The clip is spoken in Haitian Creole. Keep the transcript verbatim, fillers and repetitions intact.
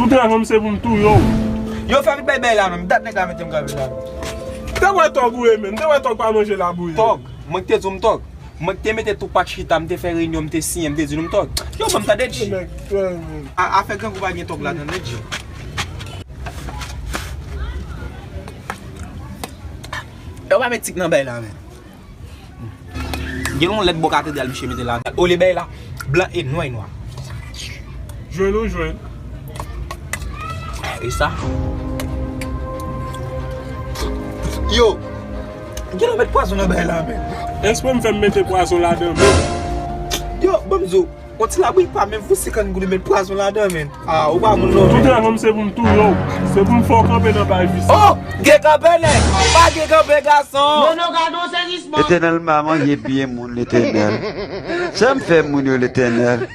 Tout ajan m se pou m touye w. Yo, fè vit bay bay la, menm. Dat nèg la mete m kanpe la. M te wè tòg ou ye, menm. M te wè tòg pa manje labouyi. Tòg. Mwen ki te di w m tòg. Mwen ki te mete tou pat chita, m te fè reyinyon, m te siyen, m te di nou m tòg. Yo, ban m tande, G. Nèg, tòg, menm. A, afè grangou pa gen tòg ladan, non, G. Yo pa met tik nan bay la, menm. Gen yon lèt bò katedral misye mete la. Olye bay la, blan e nwa e nwa. Jwenn ou jwenn. E sa? Yo, gen lè met pwazon nan bay la, menm. Espre m fè m mete pwazon ladan, menm. Yo, ban m di w. On ti labouyi pa menm fou senkant goud ou met pwazon ladan, menm. Ah, ou pa moun non, menm. Tout ajan m se pou m touye w. Se pou m fè w kanpe nan paj vise. Oh! Gen kanpe nèt! Pa gen kanpe gason! Letènèl, m pa manje pye moun, Letènèl. Sa m fè moun yo, Letènèl?